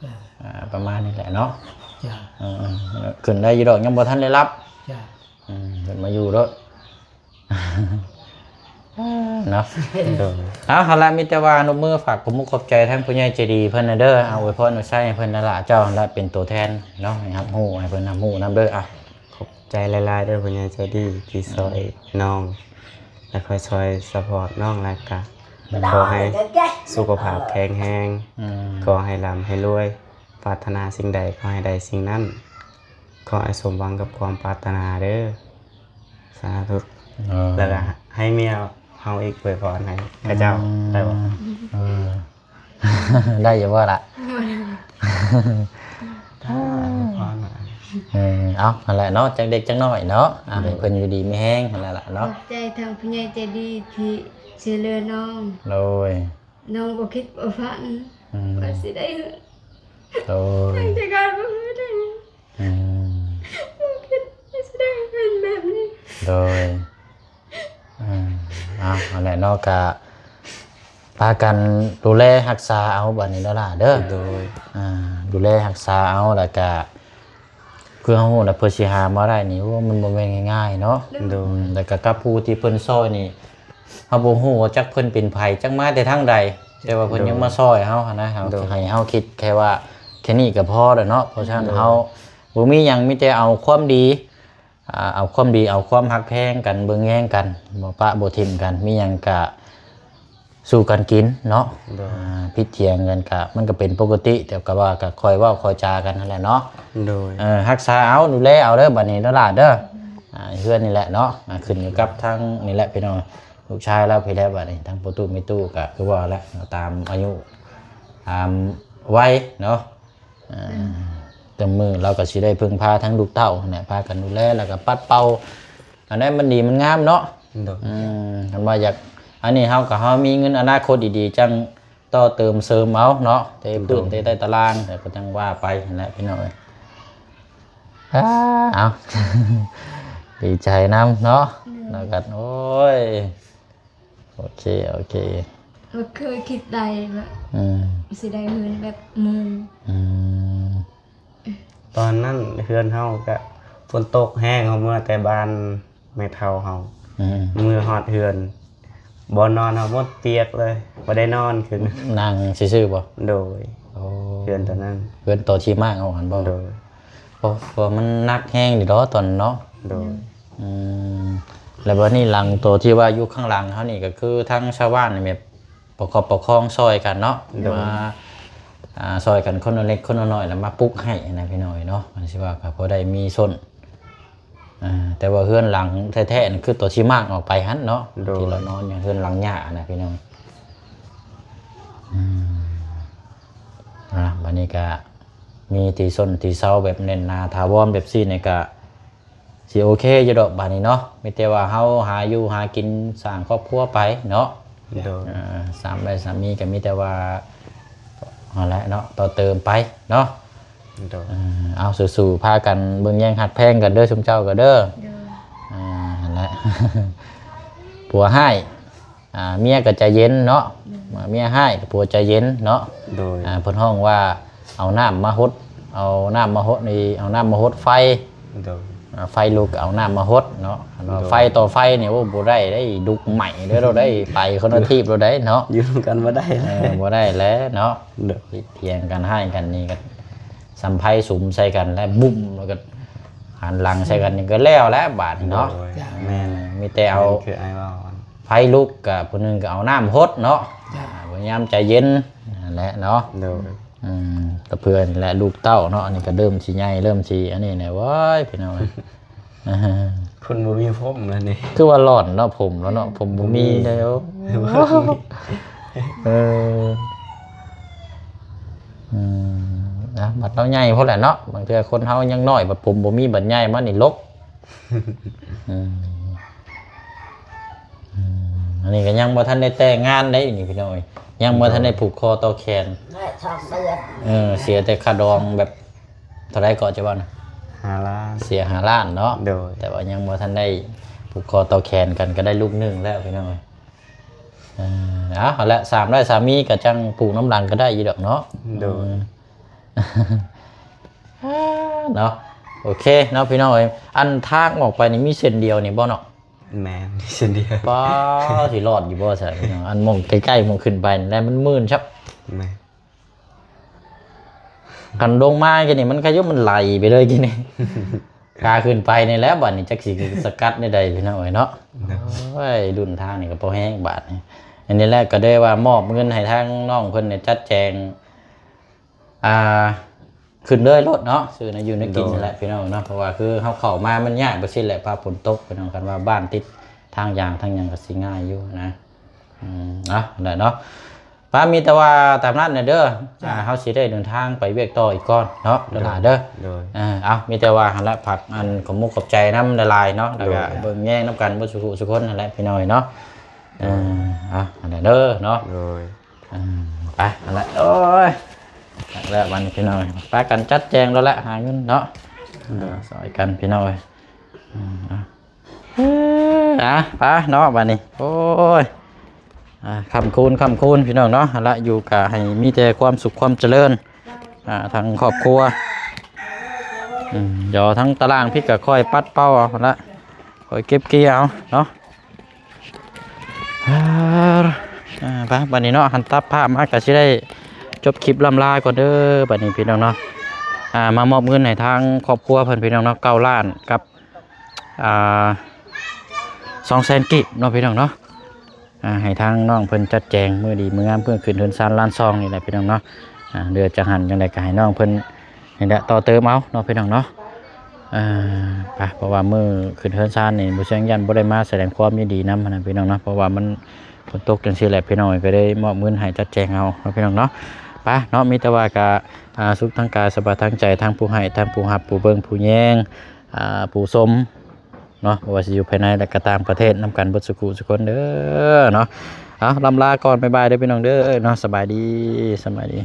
ອ່າ ອ່າ ປະມານນີ້ແຫຼະເນາະ ເຈົ້າ ເອີ ເອີ ຂຶ້ນໄດ້ຢູ່ດອກ ຍັງບໍ່ທັນໄດ້ລັບ ເຈົ້າ ອືມ ຂຶ້ນມາຢູ່ໂລດ ເນາະ ໂດຍ ເອົາ ຫັ້ນລະ ມີແຕ່ວ່ານົບມືຝາກຂອບມຸກຂອບໃຈທາງຜູ້ໃຫຍ່ໃຈດີເພິ່ນນະເດີ ເອົາ ອວຍພອນອວຍໄຊໃຫ້ເພິ່ນນັ້ນລະ ເຈົ້າຫັ້ນລະເປັນຕົວແທນເນາະ ໃຫ້ຮັບຮູ້ ໃຫ້ເພິ່ນຮັບຮູ້ນຳເດີ ອ່ະ ຂອບໃຈຫຼາຍໆເດີ ຜູ້ໃຫຍ່ໃຈດີທີ່ຊ່ອຍ ອືມ ນ້ອງ ແລະ ຄອຍຊ່ອຍຊັບພອດນ້ອງ ແລະກະ ໂດຍ ຂໍໃຫ້ສຸຂະພາບແຂງແຮງ ອືມ ຂໍໃຫ້ລ່ຳໃຫ້ລວຍ ປາດຖະໜາສິ່ງໃດຂໍໃຫ້ໄດ້ສິ່ງນັ້ນ ຂໍໃຫ້ສົມຫວັງກັບຄວາມປາດຖະໜາເດີ ສາທຸ ເອີ ແລ້ວກໍໃຫ້ເມຍເຮົາອີກອວຍພອນໃຫ້ເຂົາເຈົ້າ ອືມ ໄດ້ບໍ່? ເອີ ໄດ້ຢູ່ບໍ່ລະ? ໄດ້ ອວຍພອນ ເອີ ເອົາ ຫັ້ນແຫຼະເນາະ ຈັກເລັກຈັກນ້ອຍເນາະ ອ່າ ໂດຍ ໃຫ້ເພິ່ນຢູ່ດີມີແຮງຫັ້ນແຫຼະເນາະ ຂອບໃຈທາງຜູ້ໃຫຍ່ໃຈດີທີ່ຊ່ວຍເຫຼືອນ້ອງ ໂດຍ ນ້ອງບໍ່ຄິດບໍ່ຝັນ ອືມ ວ່າຊິໄດ້ ໂດຍ ຕັ້ງແຕ່ການບໍ່ເຄີຍໄດ້ ອືມ ບໍ່ຄິດວ່າຊິໄດ້ເປັນແບບນີ້ ໂດຍ ອືມ ເອົາ ຫັ້ນແຫຼະເນາະ ກະພາກັນດູແລຮັກສາເອົາບັດນີ້ເດີຫຼ້າເດີ ໂດຍ ອ່າ ດູແລຮັກສາເອົາ ແລ້ວກະ ຄືເຮົາຮູ້ນະ ເພື່ອຊິຫາມາໄດ້ນີ້ ໂອ້ ມັນບໍ່ແມ່ນງ່າຍໆເນາະ ໂດຍ ອືມ ແລ້ວກະກັບຜູ້ທີ່ເພິ່ນຊ່ອຍນີ້ ເຮົາບໍ່ຮູ້ວ່າຈັກເພິ່ນເປັນໃຜ ຈັກມາແຕ່ທາງໃດ ແຕ່ວ່າເພິ່ນ ໂດຍ ຍັງມາຊ່ອຍເຮົາຫັ້ນນະ ເຮົາ ໂດຍ ໃຫ້ເຮົາຄິດແຄ່ວ່າແຄ່ນີ້ກໍພໍແລ້ວເນາະ ເພາະສະນັ້ນ ໂດຍ ເຮົາບໍ່ມີຫຍັງ ມີແຕ່ເອົາຄວາມດີ ອ່າ ເອົາຄວາມດີ ເອົາຄວາມຮັກແພງກັນ ເບິ່ງແຍງກັນ ບໍ່ປະບໍ່ຖິ້ມກັນ ມີຫຍັງກະສູ້ກັນກິນເນາະ ໂດຍ ອ່າ ຜິດຖຽງກັນກະ ມັນກະເປັນປົກກະຕິ ແຕ່ກະວ່າກະຄ່ອຍເວົ້າຄ່ອຍຈາກັນຫັ້ນແຫຼະເນາະ ໂດຍ ເອີ ຮັກສາເອົາ ດູແລເອົາເດີ ບັດນີ້ເດີຫຼ້າເດີ ອ່າ ເຮືອນນີ້ແຫຼະເນາະ ອ່າ ຂຶ້ນຢູ່ກັບທາງນີ້ແຫຼະພີ່ນ້ອງ ລູກຊາຍລາວພີ້ແຫຼະ ບັດນີ້ທາງພໍ່ຕູ້ແມ່ຕູ້ກະຄືວ່າແຫຼະ ຕາມອາຍຸ ຕາມໄວເນາະ ອ່າ ແຕ່ມື້ລາວກໍຊິໄດ້ເພິ່ງພາທັງລູກເຕົ້າຫັ້ນແຫຼະ ພາກັນດູແລ ແລ້ວກໍປັດເປົ່າ ອັນໃດມັນດີມັນງາມເນາະ ໂດຍ ອືມ ຄັນວ່າຢາກ ອັນນີ້ເຮົາກໍ ເຮົາມີເງິນອະນາຄົດດີໆ ຈັ່ງຕໍ່ເຕີມເສີມເອົາເນາະ ເທພື້ນ ໂດຍ ເທໃຕ້ຕາລ່າງ ແລ້ວກໍຈັ່ງວ່າໄປຫັ້ນແຫຼະ ພີ່ນ້ອງເອີຍ ອ່າ ເອົາ ດີໃຈນຳເນາະ ໂດຍ ແລ້ວກໍ ໂອ້ຍ ໂອເຄ ໂອເຄ ບໍ່ເຄີຍຄິດໄດ້ວ່າ ອືມ ຊິໄດ້ເຮືອນແບບໝູ່ ອືມ ຕອນນັ້ນເຮືອນເຮົາກະຝົນຕົກແຮງ ເຮົາເມືອແຕ່ບ້ານແມ່ເຖົ້າເຮົາ ອືມ ເມືອຮອດເຮືອນ ບ່ອນນອນເຮົາໝົດປຽກເລີຍ ບໍ່ໄດ້ນອນຄືນ ນັ່ງຊື່ໆບໍ່? ໂດຍ ໂອ້ ເຮືອນຕອນນັ້ນ ເຮືອນໂຕທີ່ມາເອົາຫັ້ນບໍ່? ໂດຍ ໂອ້ ເພາະມັນໜັກແຮງຢູ່ດອກຕອນນັ້ນເນາະ ໂດຍ ອືມ ແລ້ວບັດນີ້ຫຼັງໂຕທີ່ວ່າຢູ່ຂ້າງຫຼັງເຮົານີ້ ກໍຄືທາງຊາວບ້ານນີ້ແບບປະກອບປະຄອງຊ່ອຍກັນເນາະ ໂດຍ ມາ ອ່າ ຊ່ອຍກັນຄົນລະເລັກຄົນລະນ້ອຍ ແລ້ວມາປຸກໃຫ້ນະພີ່ນ້ອງເນາະ ມັນຊິວ່າກໍພໍໄດ້ມີສົ້ນ ອ່າ ແຕ່ວ່າເຮືອນຫຼັງແທ້ໆ ນັ້ນຄືໂຕທີ່ມ້າງອອກໄປຫັ້ນເນາະ ໂດຍ ທີ່ລາວນອນຢູ່ເຮືອນຫຼັງຫຍ້ານະພີ່ນ້ອງ ອືມ ອ່າ ບັດນີ້ກະມີທີ່ຊົນທີ່ເຊົາແບບແໜ້ນໜາຖາວອນແບບຊີ້ນີ້ກະຊິໂອເຄຢູ່ດອກບາດນີ້ເນາະ ມີແຕ່ວ່າເຮົາຫາຢູ່ຫາກິນສ້າງຄອບຄົວໄປເນາະ ໂດຍ ອ່າ ສາມໄດ້ສາມີກໍມີແຕ່ວ່າ ຫັ້ນແຫຼະເນາະ ຕໍ່ເຕີມໄປເນາະ ໂດຍ ເອີ ເອົາ ສູ້ໆ ພາກັນເບິ່ງແຍງຮັກແພງກັນເດີ ຊຸມເຈົ້າກໍເດີ ໂດຍ ອ່າ ຫັ້ນແຫຼະ ຜົວຮ້າຍ ອ່າ ເມຍກໍໃຈເຢັນເນາະ ໂດຍ ເມຍຮ້າຍກໍຜົວໃຈເຢັນເນາະ ໂດຍ ອ່າ ເພິ່ນຮ້ອງວ່າ ເອົານ້ຳມາຫົດ ເອົານ້ຳມາຫົດນີ້ ເອົານ້ຳມາຫົດໄຟ ໂດຍ ອ່າ ໄຟລຸກກໍເອົານ້ຳມາຫົດເນາະ ຄັນວ່າ ໂດຍ ໄຟຕໍ່ໄຟນີ້ ໂອ້ ບໍ່ໄດ້ເດ້ ລຸກໄໝ້ເດີ້ ເຮົາໄດ້ໄປຄົນລະທີບໂລດເດ້ເນາະ ຢູ່ນຳກັນບໍ່ໄດ້ ເອີ ບໍ່ໄດ້ແຫຼະເນາະ ໂດຍ ຜິດຖຽງກັນຮ້າຍກັນນີ້ກໍສ່ຳໄຟສຸມໃສ່ກັນແລ້ວບຸ້ມ ແລ້ວກໍຫັນຫຼັງໃສ່ກັນນີ້ກໍແລ້ວແຫຼະບາດນີ້ເນາະ ໂດຍ ແມ່ນ ມີແຕ່ເອົາ ແມ່ນຄືອ້າຍເວົ້າ ໄຟລຸກກໍຜູ້ໜຶ່ງກໍເອົານ້ຳຫົດເນາະ ອ່າ ພະຍາຍາມໃຈເຢັນຫັ້ນແຫຼະເນາະ ໂດຍ ອືມ ກໍເພື່ອນີ້ແຫຼະລູກເຕົ້າເນາະ ອັນນີ້ກໍເລີ່ມຊິໃຫຍ່ ເລີ່ມຊິອັນນີ້ແຫຼະ ໂອ້ຍ ພີ່ນ້ອງເອີຍ ຄົນບໍ່ມີຜົມແລ້ວນີ້ ຄືວ່າຫຼອນເນາະ ຜົມແລ້ວເນາະ ຜົມບໍ່ມີແລ້ວ ເອີ ອືມ ນະ ບັດເຮົາໃຫຍ່ພຸ້ນແຫຼະເນາະ ບາງເທື່ອຄົນເຮົາຍັງນ້ອຍ ບັດຜົມບໍ່ມີ ບັດໃຫຍ່ມານີ້ລົກ ອືມ ອືມ ອັນນີ້ກໍຍັງບໍ່ທັນໄດ້ແຕ່ງງານເດ້ນີ້ພີ່ນ້ອງເອີຍ ຍັງບໍ່ທັນໄດ້ຜູກຄໍຕໍ່ແຂນ ແລະສອງເດືອນ ເອີ ເສຍແຕ່ຄ່າດອງແບບ ເທົ່າໃດເກາະ ເຈົ້າວ່ານະ? ຫ້າລ້ານ ເສຍຫ້າລ້ານເນາະ ໂດຍ ແຕ່ວ່າຍັງບໍ່ທັນໄດ້ຜູກຄໍຕໍ່ແຂນກັນ ກໍໄດ້ລູກໜຶ່ງແລ້ວພີ່ນ້ອງເອີຍ ເອີ ເອົາ ຫັ້ນແຫຼະ ສາມໄດ້ສາມີກໍຈັ່ງຜູກນຳຫຼັງກໍໄດ້ຢູ່ດອກເນາະ ໂດຍ ເອີ ເນາະ ໂອເຄເນາະພີ່ນ້ອງເອີຍ ອັນທາງອອກໄປນີ້ມີເສັ້ນດຽວນີ້ບໍ່ເນາະ? ແມ່ນ ເສັ້ນດຽວ ປ້າ ຊິລອດຢູ່ບໍ່ຊະພີ່ນ້ອງ ອັນໝ່ອງໃກ້ໆ ໝ່ອງຂຶ້ນໄປນັ້ນແຫຼະ ມັນມື່ນຊັບ ແມ່ນ ຄັນລົງມາກິນນີ້ ມັນຂະຍຸບ ມັນໄຫຼໄປເລີຍກິນນີ້ ຂາຂຶ້ນໄປນີ້ແຫຼະ ບັດນີ້ຈັກຊິສະກັດແນວໃດພີ່ນ້ອງເອີຍເນາະ ໂດຍ ໂອ້ຍ ລຸ້ນທາງນີ້ກໍພໍແຮງບາດນີ້ ອັນນີ້ແຫຼະ ກໍໄດ້ວ່າມອບເງິນໃຫ້ທາງນ້ອງເພິ່ນນີ້ຈັດແຈງ ອ່າ ຂຶ້ນເລີຍໂລດເນາະ ຊື້ແນວຢູ່ແນວກິນ ໂດຍ ຫັ້ນແຫຼະພີ່ນ້ອງເນາະ ເພາະວ່າຄືເຮົາເຂົ້າມາມັນຍາກໄປຊີ້ແຫຼະ ຟ້າຝົນຕົກພີ່ນ້ອງ ຄັນວ່າບ້ານຕິດທາງຢາງທາງຫຍັງກໍຊິງ່າຍຢູ່ນະ ອືມ ເອົາ ໄດ້ເນາະ ປ້າ ມີແຕ່ວ່າຕາມນັ້ນແຫຼະເດີ ໂດຍ ອ່າ ເຮົາຊິໄດ້ເດີນທາງໄປວຽກຕໍ່ອີກກ່ອນເນາະ ໂດຍ ຫຼາຍໆເດີ ໂດຍ ເອີ ເອົາ ມີແຕ່ວ່າຫັ້ນແຫຼະ ຝາກອັນຂອບມຸກຂອບໃຈນຳຫຼາຍໆເນາະ ແລ້ວກໍ ໂດຍ ເບິ່ງແຍງນຳກັນເບິດສູ່ຜູ້ສູ່ຄົນຫັ້ນແຫຼະພີ່ນ້ອງເນາະ ເອີ ເອົາ ຫັ້ນແຫຼະເດີເນາະ ໂດຍ ອ່າ ໄປຫັ້ນແຫຼະ ໂອ້ຍ ແລ້ວບັດນີ້ພີ່ນ້ອງ ພາກັນຈັດແຈງໂລດແຫຼະ ຫາເງິນເນາະ ໂດຍ ຊ່ອຍກັນພີ່ນ້ອງເອີຍ ອ່າ ໄປເນາະບັດນີ້ ໂອ້ຍ ອ່າ ຄ່ຳຄູນ ຄ່ຳຄູນພີ່ນ້ອງເນາະ ຫັ້ນລະ ຢູ່ກະໃຫ້ມີແຕ່ຄວາມສຸກຄວາມຈະເລີນ ອ່າ ທັງຄອບຄົວ ອືມ ດຽວທັງຕາລ່າງພີ້ກະຄ່ອຍປັດເປົ່າເອົາຫັ້ນລະ ຄ່ອຍເກັບເກ່ຍເອົາເນາະ ອ່າ ໄປ ບັດນີ້ເນາະ ຫັນຕັດພາບມາກະຊິໄດ້ຈົບຄລິບລ່ຳລາກ່ອນເດີ ບັດນີ້ພີ່ນ້ອງເນາະ ອ່າ ມາມອບເງິນໃຫ້ທາງຄອບຄົວເພິ່ນພີ່ນ້ອງເນາະ ເກົ້າລ້ານກັບ ອ່າ ສອງແສນກີບເນາະພີ່ນ້ອງເນາະ ອ່າ ໃຫ້ທາງນ້ອງເພິ່ນຈັດແຈງມື້ດີມື້ງາມ ເພື່ອຂຶ້ນເຮືອນຊານລານຊ່ອງນີ້ແຫຼະພີ່ນ້ອງເນາະ ອ່າ ເຫຼືອຈາກຫັ້ນຈັ່ງໃດກໍໃຫ້ນ້ອງເພິ່ນນີ້ແຫຼະ ຕໍ່ເຕີມເອົາເນາະພີ່ນ້ອງເນາະ ອ່າ ໄປ ເພາະວ່າມື້ຂຶ້ນເຮືອນຊານນີ້ ບໍ່ແຊງຢ້ານບໍ່ໄດ້ມາສະແດງຄວາມຍິນດີນຳຫັ້ນນະພີ່ນ້ອງເນາະ ເພາະວ່າມັນຝົນຕົກຈັ່ງຊີ້ແຫຼະພີ່ນ້ອງ ກໍໄດ້ມອບເງິນໃຫ້ຈັດແຈງເອົາເນາະພີ່ນ້ອງເນາະ ໄປເນາະ ມີແຕ່ວ່າກໍ ອ່າ ສຸກທາງກາຍສະບາຍທາງໃຈ ທັງຜູ້ໃຫ້ ທັງຜູ້ຮັບ ຜູ້ເບິ່ງ ຜູ້ແຍງ ອ່າ ຜູ້ຊົມ ເນາະ ບໍ່ວ່າຊິຢູ່ພາຍໃນ ແລະ ກໍຕ່າງປະເທດນຳກັນເບິດສູ່ຜູ້ສູ່ຄົນເດີເນາະ ເອົາ ລ່ຳລາກ່ອນ ບາຍບາຍເດີພີ່ນ້ອງເດີເນາະ ສະບາຍດີ ສະບາຍດີ.